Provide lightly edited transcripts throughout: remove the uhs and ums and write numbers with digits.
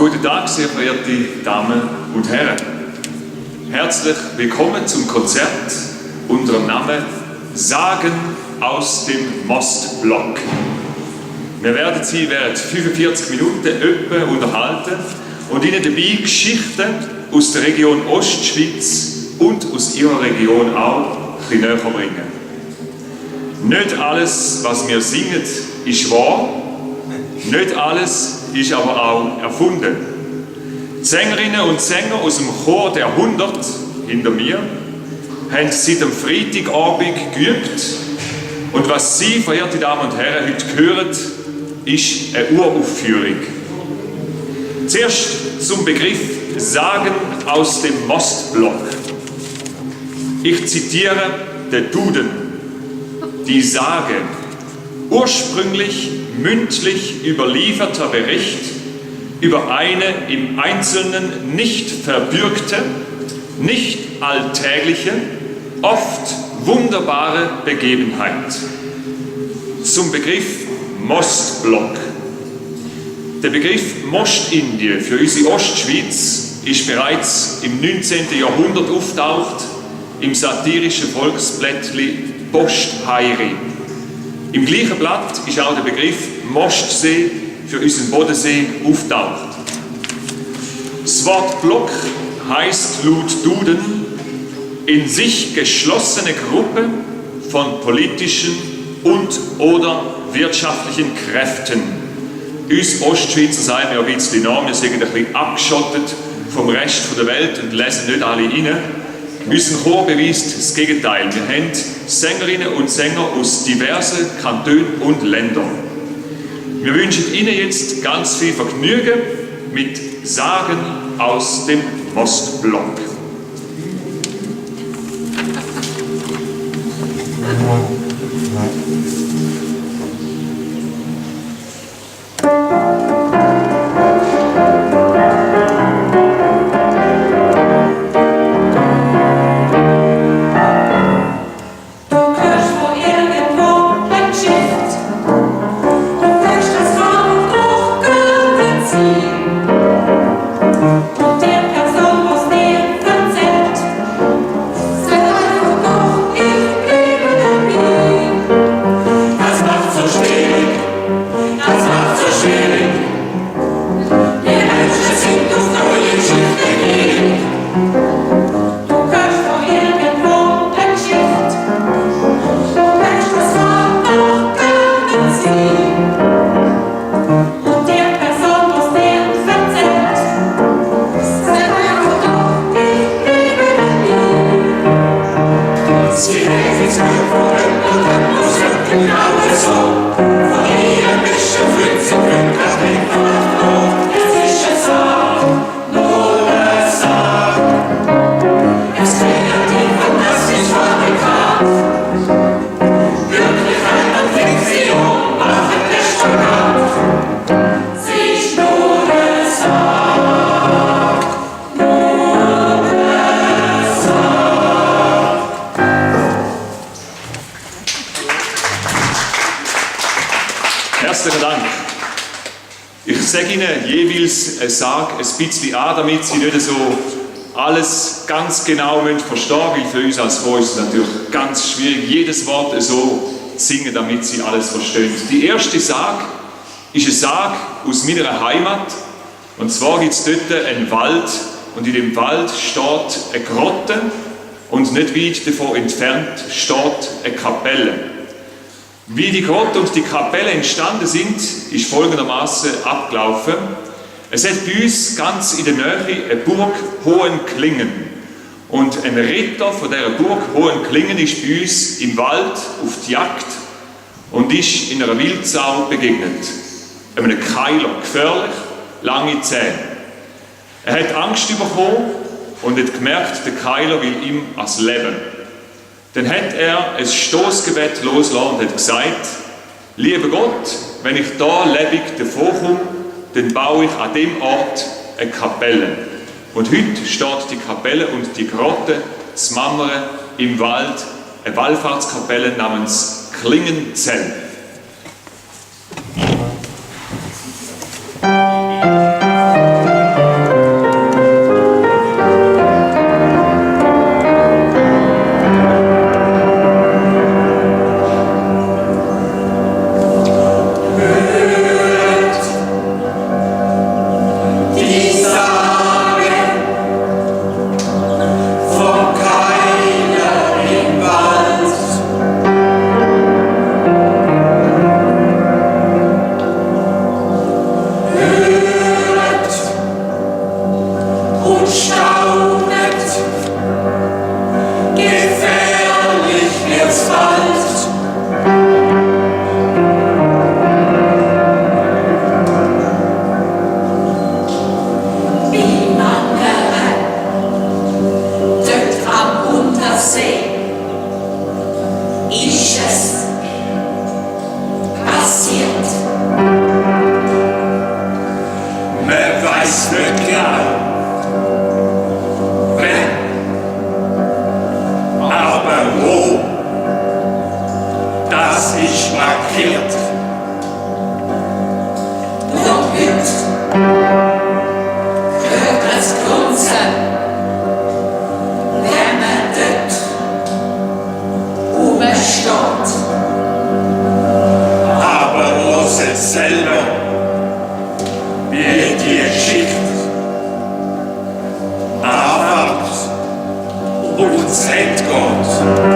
Guten Tag, sehr verehrte Damen und Herren. Herzlich willkommen zum Konzert unter dem Namen Sagen aus dem Mostblock. Wir werden Sie während 45 Minuten etwa unterhalten und Ihnen dabei Geschichten aus der Region Ostschweiz und aus Ihrer Region auch ein bisschen näher bringen. Nicht alles, was wir singen, ist wahr, nicht alles ist aber auch erfunden. Die Sängerinnen und Sänger aus dem Chor der 100 hinter mir haben seit dem Freitagabend geübt und was Sie, verehrte Damen und Herren, heute hören, ist eine Uraufführung. Zuerst zum Begriff Sagen aus dem Mostblock. Ich zitiere den Duden. Die Sage, ursprünglich mündlich überlieferter Bericht über eine im Einzelnen nicht verbürgte, nicht alltägliche, oft wunderbare Begebenheit. Zum Begriff Mostblock. Der Begriff Mostindie für unsere Ostschweiz ist bereits im 19. Jahrhundert auftaucht im satirischen Volksblättli Postheiri. Im gleichen Blatt ist auch der Begriff Mostsee für unseren Bodensee auftaucht. Das Wort Block heißt laut Duden in sich geschlossene Gruppe von politischen und oder wirtschaftlichen Kräften. Uns Ostschweizer sagen wir ein bisschen nach, wir sind ein bisschen abgeschottet vom Rest der Welt und lesen nicht alle rein. Unser Chor beweist das Gegenteil. Wir haben Sängerinnen und Sänger aus diversen Kantonen und Ländern. Wir wünschen Ihnen jetzt ganz viel Vergnügen mit Sagen aus dem Mostblock. Herzlichen Dank. Ich sage Ihnen jeweils ein bisschen an, damit Sie nicht so alles ganz genau verstehen müssen, weil für uns als Chor ist es natürlich ganz schwierig, jedes Wort so zu singen, damit Sie alles verstehen. Die erste Sage ist eine Sage aus meiner Heimat. Und zwar gibt es dort einen Wald und in dem Wald steht eine Grotte und nicht weit davon entfernt steht eine Kapelle. Wie die Grotte und die Kapelle entstanden sind, ist folgendermaßen abgelaufen. Es hat bei uns ganz in der Nähe eine Burg Hohenklingen. Und ein Ritter von dieser Burg Hohenklingen ist bei uns im Wald auf die Jagd und ist in einer Wildsau begegnet. Einem Keiler, gefährlich, lange Zähne. Er hat Angst bekommen und hat gemerkt, der Keiler will ihm ans Leben. Dann hat er ein Stoßgebet losgelassen und hat gesagt, lieber Gott, wenn ich da lebendig davonkomme, dann baue ich an dem Ort eine Kapelle. Und heute steht die Kapelle und die Grotte zu Mammern im Wald, eine Wallfahrtskapelle namens Klingenzell. weiß nicht genau, wenn, aber wo, das ist markiert. Noch mit hört das Grunzen, wenn man dort rumsteht. Aber los es selber, wie die Geschichte anfängt und zu Ende geht.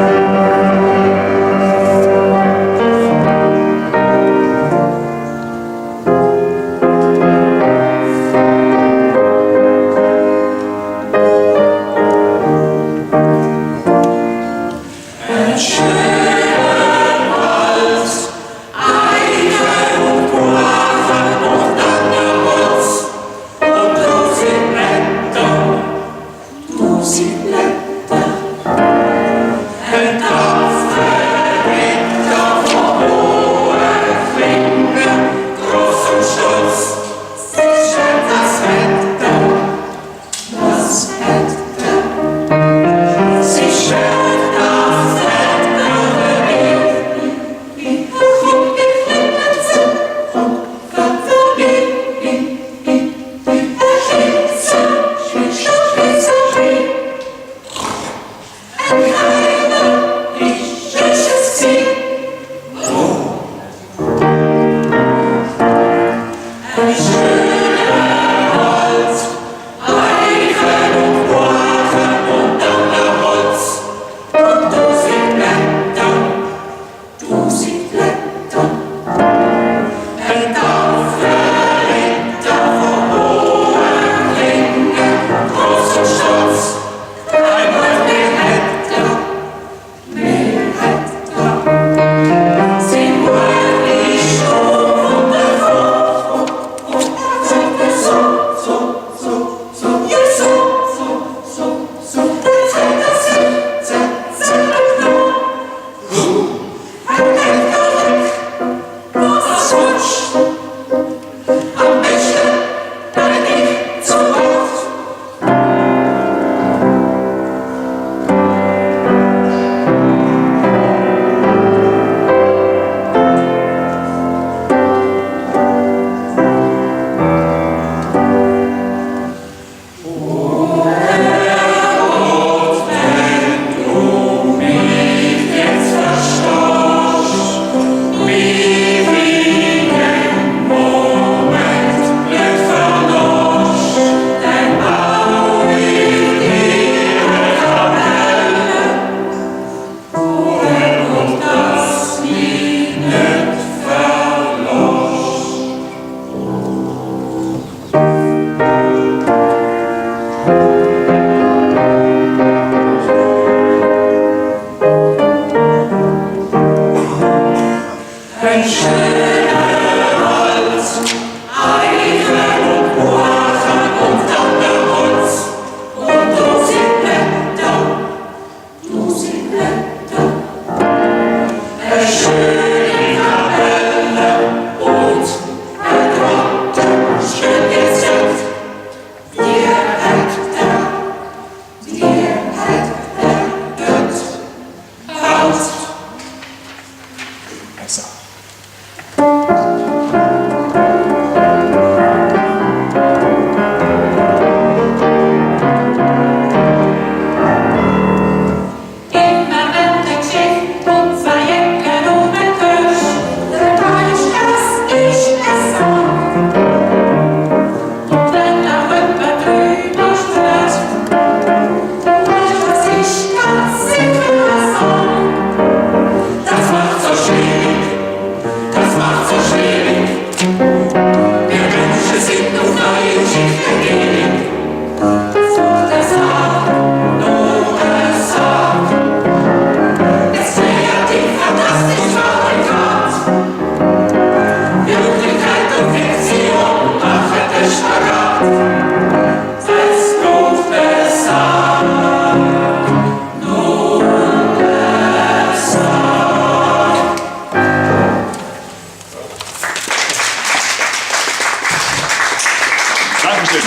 Dankeschön.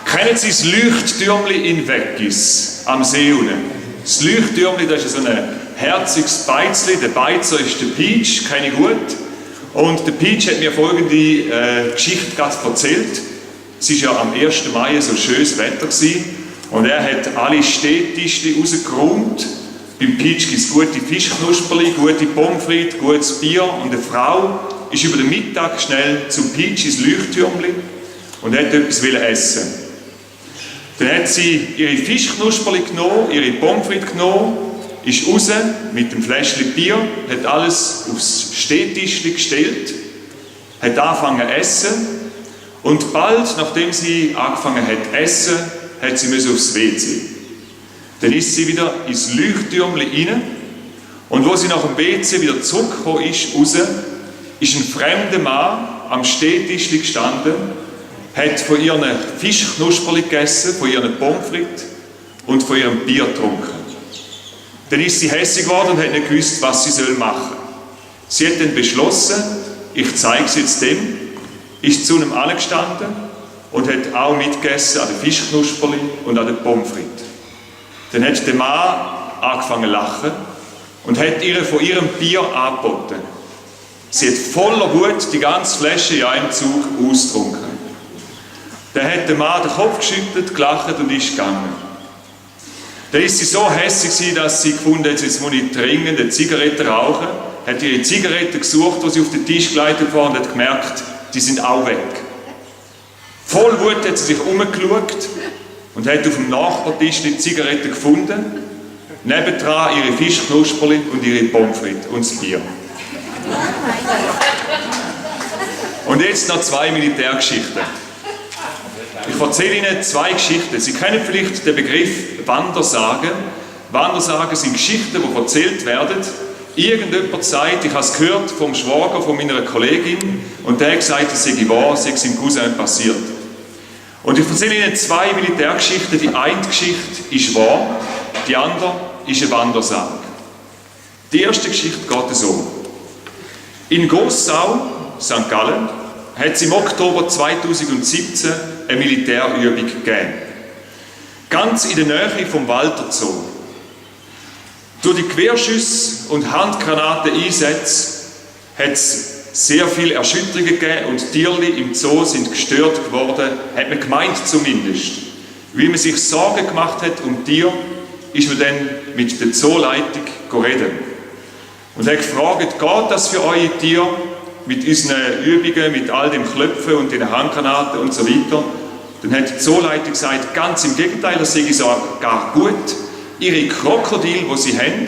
Kennen Sie das Leuchttürmli in Weggis am See unten? Das Leuchttürmli, das ist so ein herziges Beizli. Der Beizer ist der Peach, kenne ich gut. Und der Peach hat mir folgende Geschichte gerade erzählt. Es war ja am 1. Mai so schönes Wetter gewesen, und er hat alle Städtischli rausgeräumt. Beim Peach gibt es gute Fischknusperli, gute Pommes frites, gutes Bier, und eine Frau ist über den Mittag schnell zum Peach ins Leuchttürmli und hat etwas essen. Dann hat sie ihre Fischknusperli genommen, ihre Pommes frites genommen, ist raus mit dem Fläschchen Bier, hat alles aufs Stehtischchen gestellt, hat angefangen zu essen, und bald, nachdem sie angefangen hat zu essen, hat sie aufs WC. Dann ist sie wieder ins Leuchttürmli rein, und wo sie nach dem WC wieder zurückgekommen ist, raus, ist ein fremder Mann am Stehtischchen gestanden, hat von ihren Fischknusperli gegessen, von ihren Pommes frites und von ihrem Bier getrunken. Dann ist sie hässig geworden und hat nicht gewusst, was sie machen soll. Sie hat dann beschlossen, ich zeige es jetzt dem, ist zu einem angestanden und hat auch mitgegessen an den Fischknusperli und an den Pommes frites. Dann hat der Mann angefangen zu lachen und hat ihr von ihrem Bier angeboten. Sie hat voller Wut die ganze Flasche in einem Zug ausgetrunken. Dann hat der Mann den Kopf geschüttelt, gelacht und ist gegangen. Dann ist sie so hässlich, dass sie gefunden hat, jetzt muss ich dringend eine Zigarette rauchen, hat ihre Zigarette gesucht, die sie auf den Tisch geleitet war, und hat gemerkt, die sind auch weg. Voll Wut hat sie sich umgeschaut und hat auf dem Nachbartisch die Zigarette gefunden, nebendran ihre Fischknusperli und ihre Pommes frites und das Bier. Und jetzt noch 2 Militärgeschichten. Ich erzähle Ihnen 2 Geschichten. Sie kennen vielleicht den Begriff Wandersagen. Wandersagen sind Geschichten, die erzählt werden. Irgendjemand sagt, ich habe es gehört vom Schwager von meiner Kollegin, und der hat gesagt, es sei wahr, es sei seinem Cousin passiert. Und ich erzähle Ihnen 2 Militärgeschichten. Die eine Geschichte ist wahr, die andere ist eine Wandersage. Die erste Geschichte geht so. In Gossau, St. Gallen, hat es im Oktober 2017 eine Militärübung gegeben. Ganz in der Nähe vom Walter Zoo. Durch die Querschüsse und Handgranateneinsätze hat es sehr viele Erschütterungen gegeben, und Tierli im Zoo sind gestört geworden, hat man gemeint zumindest. Wie man sich Sorgen gemacht hat um Tiere, ist man dann mit der Zooleitung reden. Und hat gefragt, geht das für eure Tiere mit unseren Übungen, mit all dem Klopfen und den Handgranaten und so weiter? Dann hat die Zooleitung gesagt, ganz im Gegenteil, das sei sogar gut. Ihre Krokodile, die sie haben,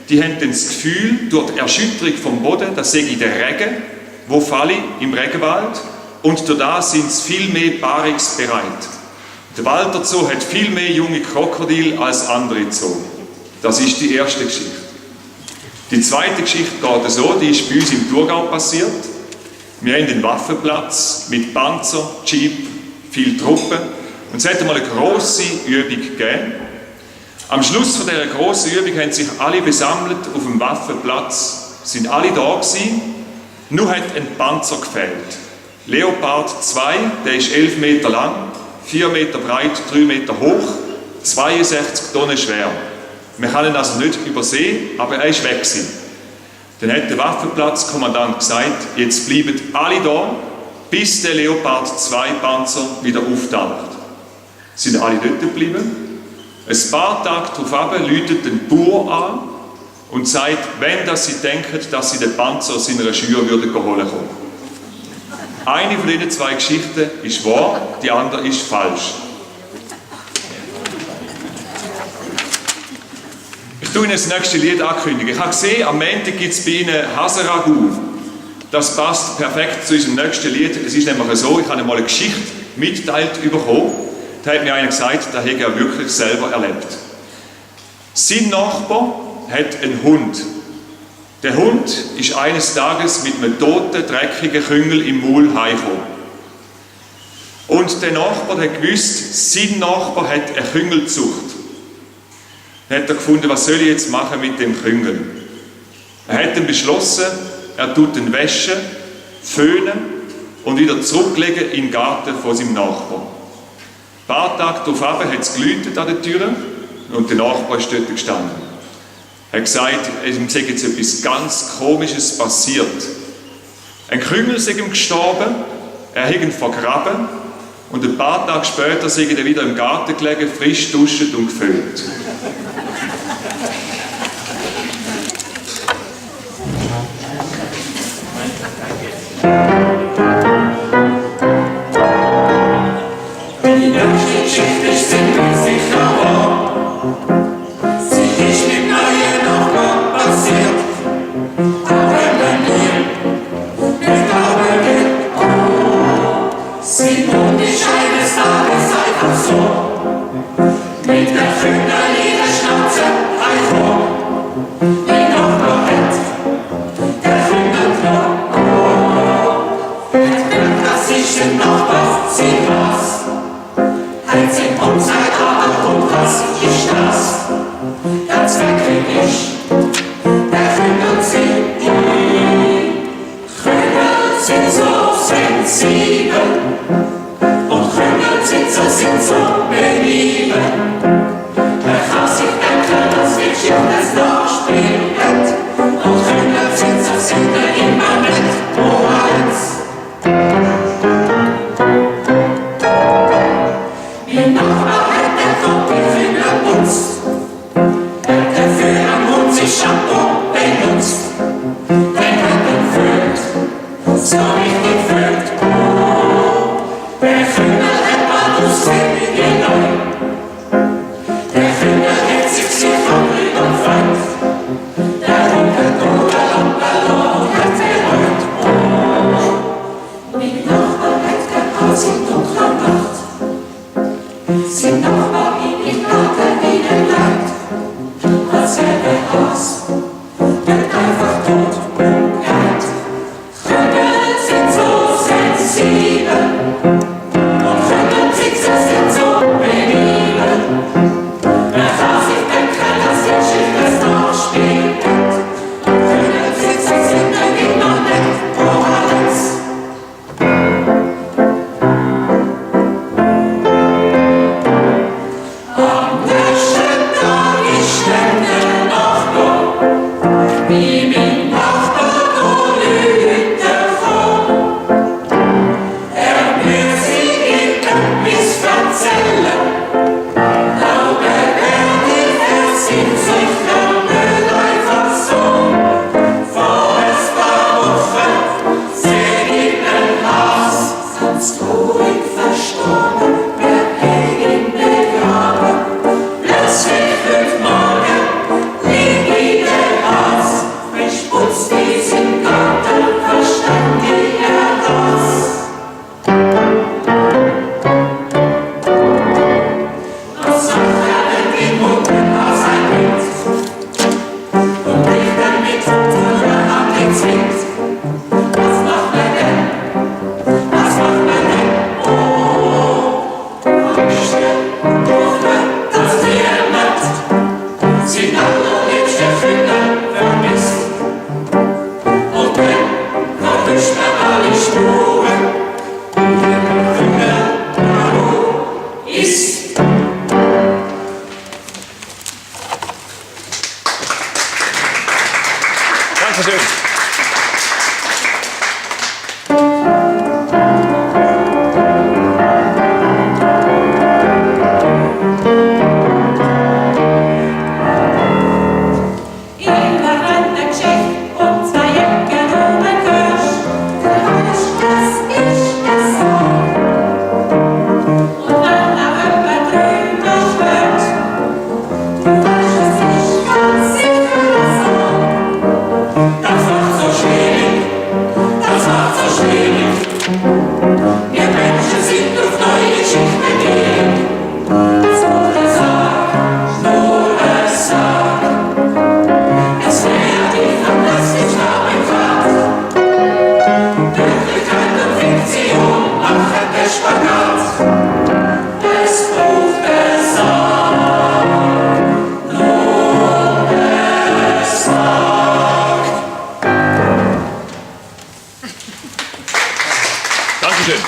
die haben dann das Gefühl, durch die Erschütterung vom Boden, das sei der Regen, wo falle im Regenwald, und durch das sind sie viel mehr paarungsbereit. Der Walter Zoo hat viel mehr junge Krokodile als andere Zoo. Das ist die erste Geschichte. Die zweite Geschichte geht so, die ist bei uns im Thurgau passiert. Wir haben einen Waffenplatz mit Panzer, Jeep, viel Truppen, und es hat einmal eine grosse Übung gegeben. Am Schluss von dieser grossen Übung haben sich alle besammelt auf dem Waffenplatz, sind alle da gewesen, nur hat ein Panzer gefehlt. Leopard 2, der ist 11 Meter lang, 4 Meter breit, 3 Meter hoch, 62 Tonnen schwer. Man kann ihn also nicht übersehen, aber er ist weg gewesen. Dann hat der Waffenplatzkommandant gesagt, jetzt bleiben alle da, bis der Leopard 2 Panzer wieder auftaucht. Sind alle dort geblieben. Ein paar Tage darauf läutet den Bauer an und sagt, wenn dass sie denken, dass sie den Panzer aus seiner Schür holen können. Eine von diesen 2 Geschichten ist wahr, die andere ist falsch. Ich tue Ihnen das nächste Lied ankündigen. Ich habe gesehen, am Montag gibt es bei Ihnen Haseragu. Das passt perfekt zu unserem nächsten Lied. Es ist nämlich so, ich habe einmal eine Geschichte mitgeteilt bekommen. Da hat mir einer gesagt, das hätte er wirklich selber erlebt. Sein Nachbar hat einen Hund. Der Hund ist eines Tages mit einem toten, dreckigen Küngel im Maul heimgekommen. Und der Nachbar hat gewusst, sein Nachbar hat eine Küngelzucht. Dann hat er gefunden, was soll ich jetzt machen mit dem Küngel? Er hat dann beschlossen, er tut den waschen, föhnen, und wieder zurücklegen in den Garten von seinem Nachbarn. Ein paar Tage darauf hat es geläutet an der Tür und der Nachbar ist dort gestanden. Er hat gesagt, ihm sei jetzt etwas ganz Komisches passiert. Ein Krüngel sei ihm gestorben, er hat ihn vergraben und ein paar Tage später sei er wieder im Garten gelegen, frisch duschend und gefüllt. Die nächste Geschichte ist ziemlich sicher wahr. Sie ist mit neuen Nachbarn passiert. Aber wenn ihr nicht glauben will, sie wohnt nicht eines Tages einfach so. Mit der Kühner ihre Schnauze einfach. Die Nachbar hat der Kühner klar. Es Glück, dass ich den Nachbar sehen lasse. Als in Unzeit aber und was ist das? Das verkrieg ich, der Kühner sind die. Kühner sind so sensibel und Kühner sind so beliebt. Man kann sich denken, dass ich das nachspielt. Und Kühner sind immer nett, eins. Die Nachbar hat der Kopie für uns. Der für am Mund sich Shampoo benutzt. Den hat ihn füllt, so richtig füllt. Der Kühner hat mal Lust wie neu. Dankeschön.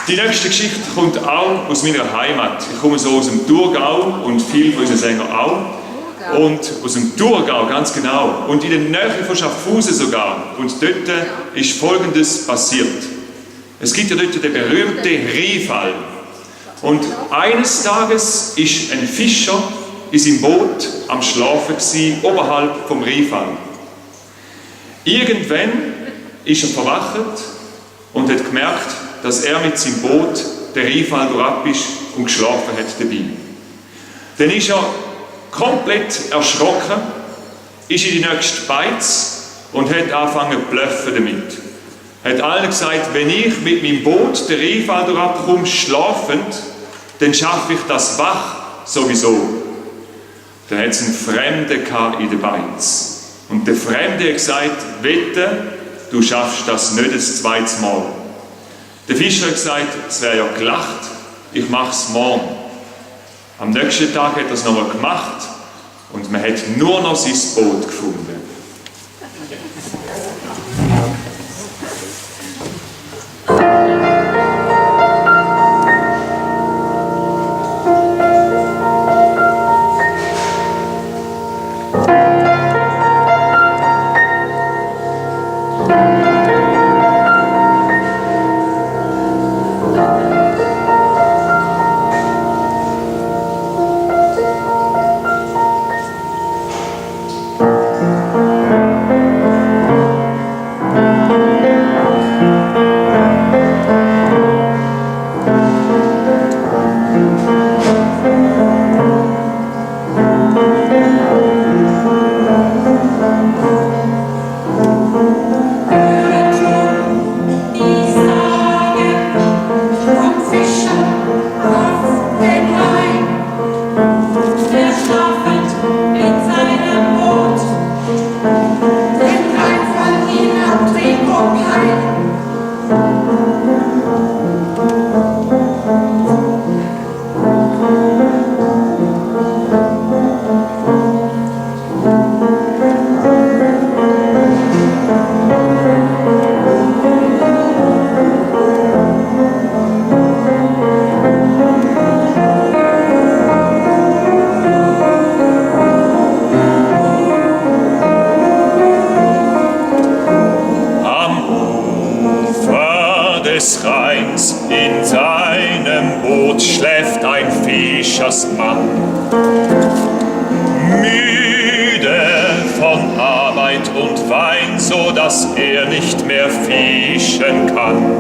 Die nächste Geschichte kommt auch aus meiner Heimat. Ich komme so aus dem Thurgau und viele von unseren Sängern auch. Und aus dem Thurgau, ganz genau. Und in der Nähe von Schaffhausen sogar. Und dort ist Folgendes passiert. Es gibt ja dort den berühmten Rheinfall. Und eines Tages ist ein Fischer in seinem Boot am Schlafen gewesen, oberhalb vom Rheinfall. Irgendwann ist er verwacht und hat gemerkt, dass er mit seinem Boot den Rheinfall durchab ist und geschlafen hat dabei. Dann ist er komplett erschrocken, ist in die nächste Beiz und hat angefangen zu bluffen damit. Hat allen gesagt, wenn ich mit meinem Boot den Rheinfall durchab komme, schlafend, dann schaffe ich das wach sowieso. Dann hat es einen Fremden in der Beiz. Und der Fremde hat gesagt, wette, du schaffst das nicht das zweite Mal. Der Fischer hat gesagt, es wäre ja gelacht, ich mache es morgen. Am nächsten Tag hat er es nochmal gemacht und man hat nur noch sein Boot gefunden. Mann, müde von Arbeit und Wein, so dass er nicht mehr fischen kann.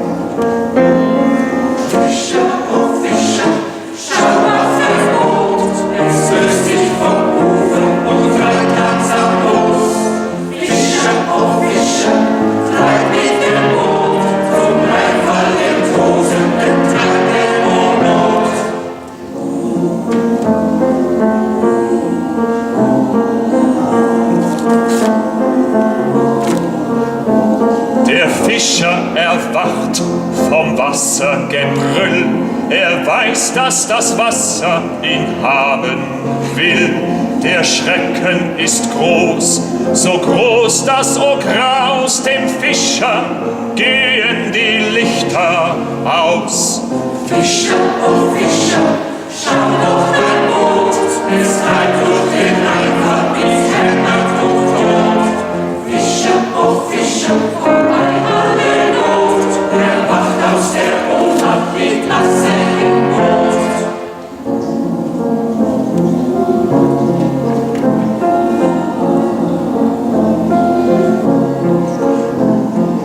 Fischer, oh Fischer, schau auf dein Boot, es löst sich vom Ufer und treibt langsam los. Fischer, oh Fischer, treib mit dem Boot zum Rheinfall dem tosenden Tag der Ohnot. Der Fischer erwacht vom Wassergebrüll. Er weiß, dass das Wasser ihn haben will. Der Schrecken ist groß, so groß, dass, o Graus, dem Fischer gehen die Lichter aus. Fischer, oh Fischer, schau auf dein Boot, es treibt durch den Rheinfall bis Heimat und Tod. Fischer, oh Fischer, vorbei alle Not, erwacht aus der Ohnmacht mit Lasse im Boot.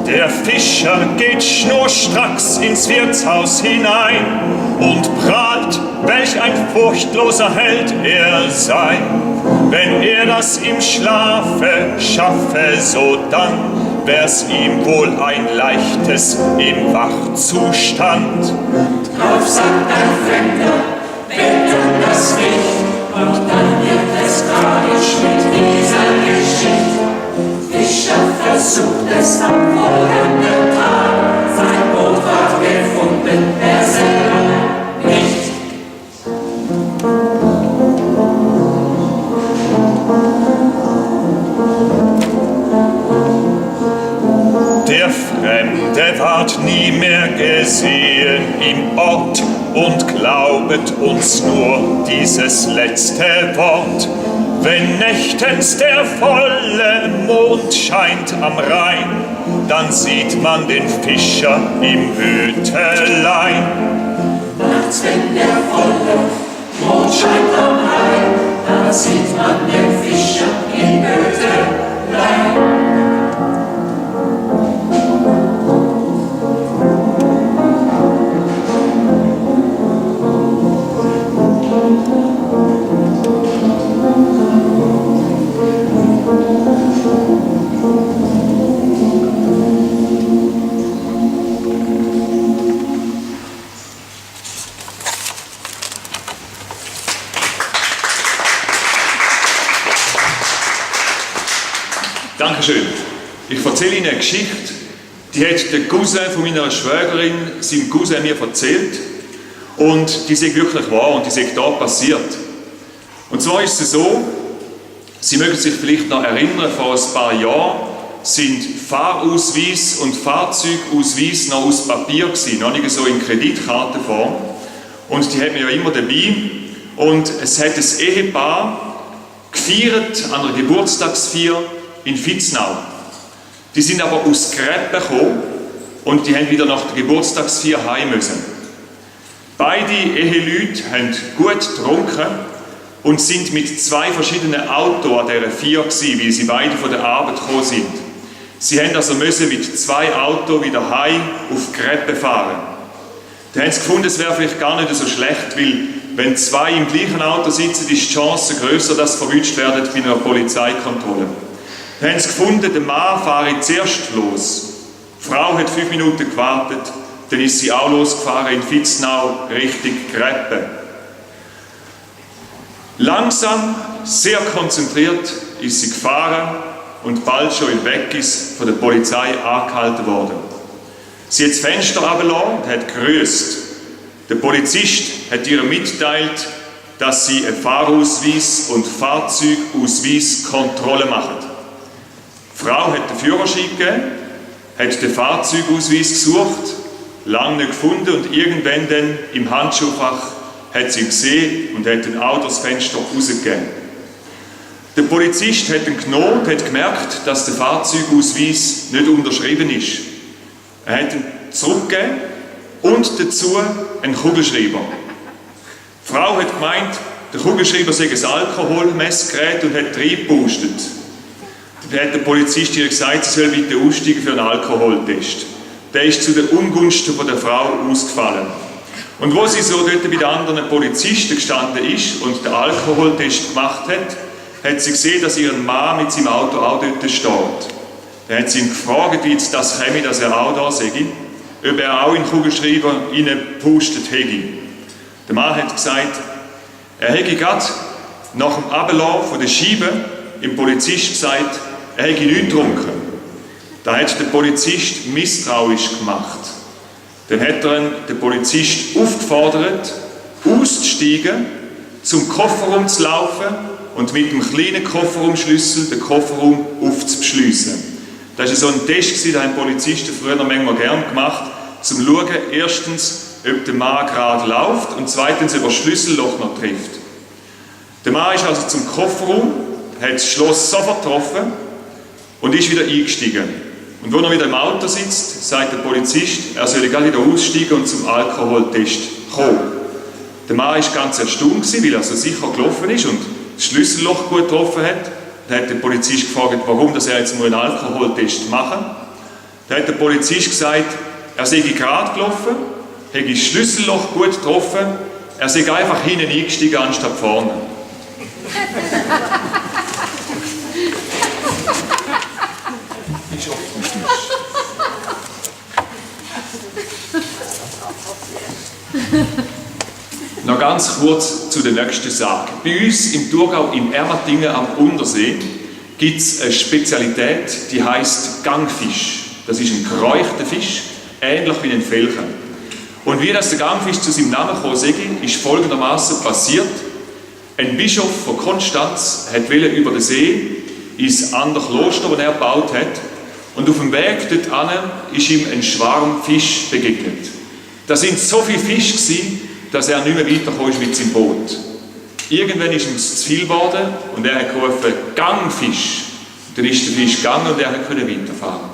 Der Fischer geht schnurstracks ins Wirtshaus hinein und prahlt, welch ein furchtloser Held er sei. Wenn er das im Schlafe schaffe, so dann wär's ihm wohl ein leichtes im Wachzustand. Drauf sagt ein Fremder, wer tut das nicht? Und dann wird es tragisch mit dieser Geschichte. Fischer versucht es am folgenden Tag, sein Boot war gefunden, er selber nicht. Der Fremde ward nie mehr gesehen im Ort und glaubet uns nur dieses letzte Wort. Wenn nächtens der volle Mond scheint am Rhein, dann sieht man den Fischer im Hütelein. Nachts, wenn der volle Mond scheint am Rhein, dann sieht man den Fischer im Hütelein. Dankeschön. Ich erzähle Ihnen eine Geschichte, die hat der Cousin von meiner Schwägerin seinem Cousin mir erzählt. Und die ist wirklich wahr und die ist da passiert. Und zwar ist es so, Sie mögen sich vielleicht noch erinnern, vor ein paar Jahren sind Fahrausweis und Fahrzeugausweis noch aus Papier gewesen, noch nicht so in Kreditkartenform. Und die hat man ja immer dabei. Und es hat ein Ehepaar gefeiert an einer Geburtstagsfeier in Vitznau. Die sind aber aus Gräppen gekommen und die haben wieder nach der Geburtstagsfeier heim müssen. Beide Eheleute haben gut getrunken und sind mit zwei verschiedenen Autos an dieser Feier gewesen, weil sie beide von der Arbeit gekommen sind. Sie haben also müssen mit zwei Autos wieder heim auf Gräppen fahren. Da haben sie gefunden, es wäre vielleicht gar nicht so schlecht, weil wenn zwei im gleichen Auto sitzen, ist die Chance grösser, dass sie verwünscht werden bei einer Polizeikontrolle. Da haben sie gefunden, der Mann fahre zuerst los. Die Frau hat 5 Minuten gewartet, dann ist sie auch losgefahren in Vitznau Richtung Gräppen. Langsam, sehr konzentriert ist sie gefahren und bald schon im Weg ist von der Polizei angehalten worden. Sie hat das Fenster runtergelassen und hat gegrüßt. Der Polizist hat ihr mitgeteilt, dass sie eine Fahrausweis- und Fahrzeugausweiskontrolle machen. Die Frau hat den Führerschein gegeben, hat den Fahrzeugausweis gesucht, lange nicht gefunden und irgendwann dann im Handschuhfach hat sie ihn gesehen und hat ein Auto das Fenster rausgegeben. Der Polizist hat ihn genommen und hat gemerkt, dass der Fahrzeugausweis nicht unterschrieben ist. Er hat ihn zurückgegeben und dazu einen Kugelschreiber. Die Frau hat gemeint, der Kugelschreiber sei ein Alkoholmessgerät und hat reingepustet. Dann hat der Polizist ihr gesagt, sie soll bitte aussteigen für einen Alkoholtest. Der ist zu den Ungunsten der Frau ausgefallen. Und wo sie so dort bei den anderen Polizisten gestanden ist und den Alkoholtest gemacht hat, hat sie gesehen, dass ihr Mann mit seinem Auto auch dort steht. Dann hat sie ihn gefragt, wie jetzt das käme, dass er auch da sei, ob er auch in den Kugelschreiber reingepustet hätte. Der Mann hat gesagt, er hätte gerade nach dem Ablauf von der Scheibe im Polizist gesagt, er hätte nichts getrunken. Da hat der Polizist misstrauisch gemacht. Dann hat er den Polizist aufgefordert, auszusteigen, zum Kofferraum zu laufen und mit dem kleinen Kofferraumschlüssel den Kofferraum aufzuschliessen. Das war so ein Test, den haben Polizisten früher noch manchmal gern gemacht, um zu schauen, erstens, ob der Mann gerade läuft und zweitens, ob er das Schlüsselloch noch trifft. Der Mann ist also zum Kofferraum, hat das Schloss sofort getroffen und ist wieder eingestiegen. Und wo er wieder im Auto sitzt, sagt der Polizist, er solle gerade wieder aussteigen und zum Alkoholtest kommen. Der Mann war ganz erstaunt, weil er so sicher gelaufen ist und das Schlüsselloch gut getroffen hat. Dann hat der Polizist gefragt, warum er jetzt einen Alkoholtest machen muss. Dann hat der Polizist gesagt, er sei gerade gelaufen, hätte das Schlüsselloch gut getroffen, er sei einfach hinten eingestiegen anstatt vorne. Noch ganz kurz zu der nächsten Sache. Bei uns im Thurgau, im Ermatingen am Untersee, gibt es eine Spezialität, die heisst Gangfisch. Das ist ein geräucherter Fisch, ähnlich wie ein Felchen. Und wie das der Gangfisch zu seinem Namen gekommen ist folgendermaßen passiert. Ein Bischof von Konstanz wollte über den See ins andere Kloster, das er gebaut hat. Und auf dem Weg dorthin ist ihm ein Schwarm Fisch begegnet. Da sind so viele Fische gewesen, dass er nicht mehr weitergekommen ist mit seinem Boot. Irgendwann ist ihm zu viel geworden und er hat gerufen, «Gang, Fisch!» Dann ist der Fisch gegangen und er konnte weiterfahren.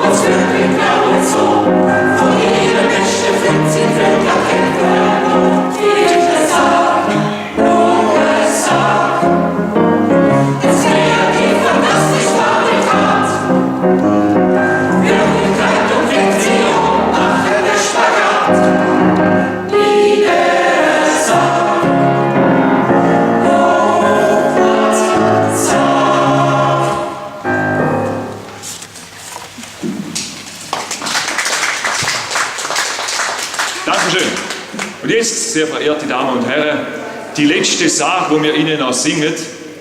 Uns wirklich genau so. Dankeschön. Und jetzt, sehr verehrte Damen und Herren, die letzte Sage, die wir Ihnen noch singen,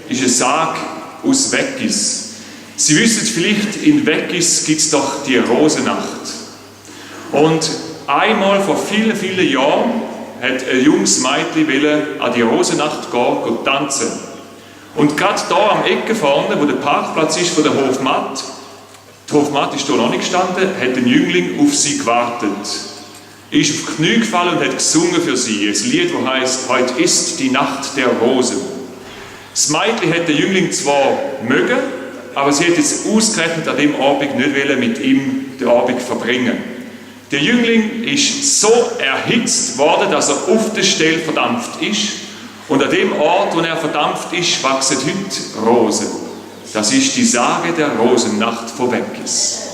ist eine Sage aus Weggis. Sie wissen vielleicht, in Weggis gibt es doch die Rosennacht. Und einmal vor vielen, vielen Jahren hat ein junges Mädchen an die Rosennacht gehen tanzen. Und gerade da am Ecke vorne, wo der Parkplatz ist von der Hofmatt, die Hofmatt ist hier noch nicht gestanden, hat ein Jüngling auf sie gewartet. Er ist auf die Knie gefallen und hat gesungen für sie. Ein Lied, das heisst, heute ist die Nacht der Rosen. Das Mädchen hat den Jüngling zwar mögen, aber sie hat jetzt ausgerechnet an dem Abend nicht mit ihm den Abend verbringen. Der Jüngling ist so erhitzt worden, dass er auf der Stelle verdampft ist. Und an dem Ort, wo er verdampft ist, wachsen heute Rosen. Das ist die Sage der Rosennacht von Weggis.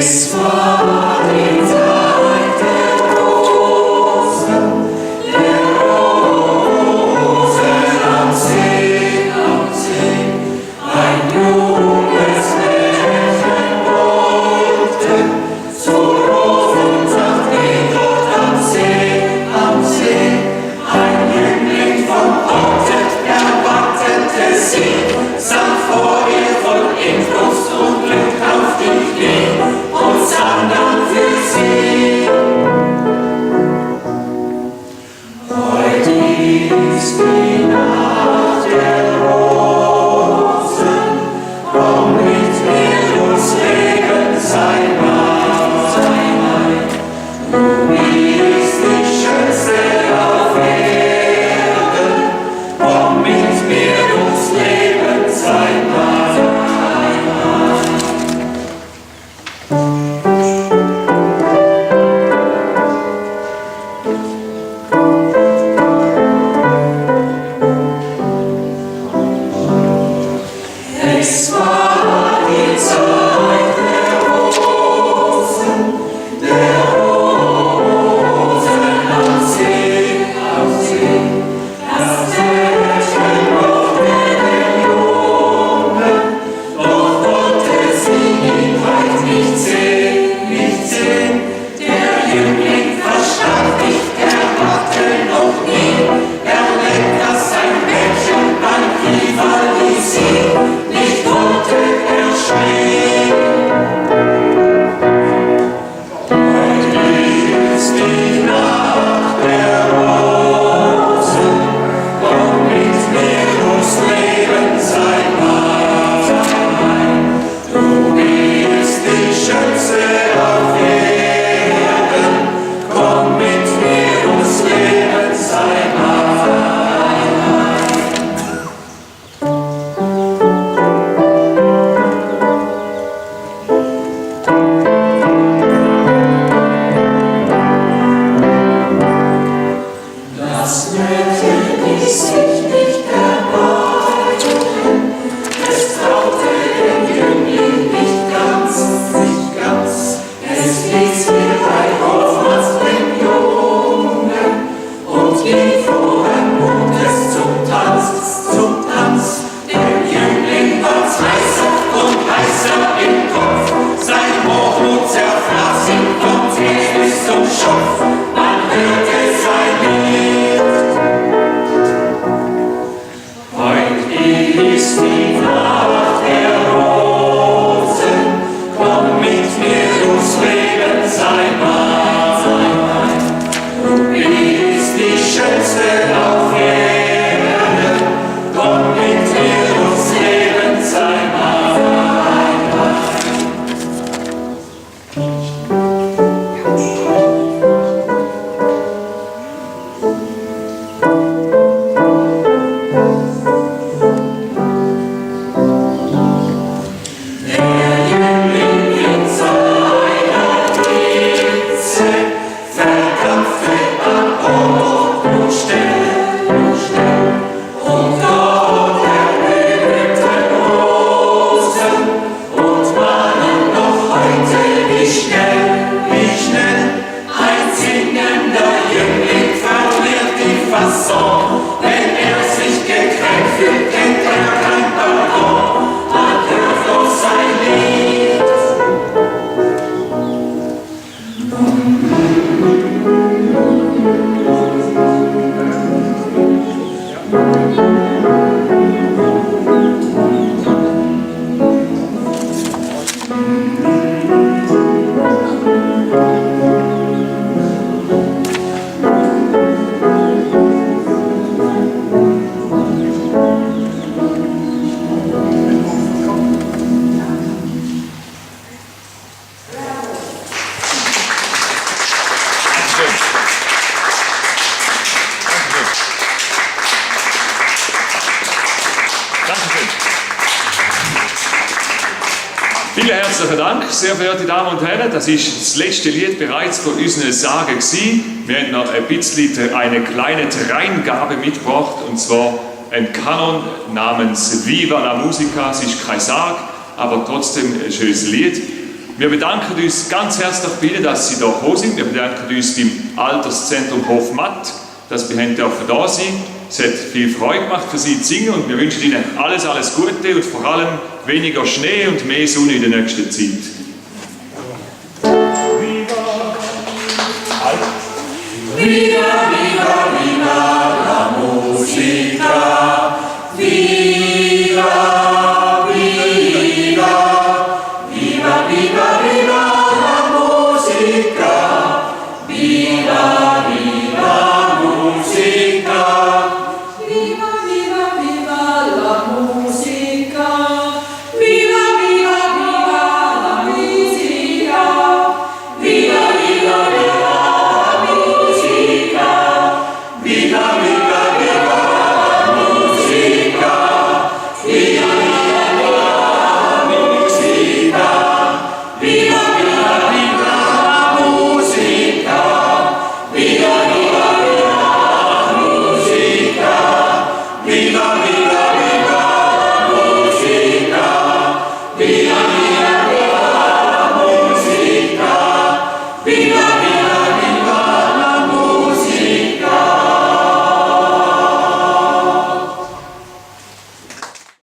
Es war die Zeit der Rosen am See, ein junges Mädchen. Vielen herzlichen Dank, sehr verehrte Damen und Herren. Das ist das letzte Lied bereits von unserer Sage gewesen. Wir haben noch ein bisschen eine kleine Dreingabe mitgebracht, und zwar ein Kanon namens Viva la Musica. Es ist kein Sag, aber trotzdem ein schönes Lied. Wir bedanken uns ganz herzlich bei Ihnen, dass Sie hier gekommen sind. Wir bedanken uns beim Alterszentrum Hofmatt, dass wir da sein. Es hat viel Freude gemacht, für Sie zu singen, und wir wünschen Ihnen alles Gute und vor allem weniger Schnee und mehr Sonne in der nächsten Zeit.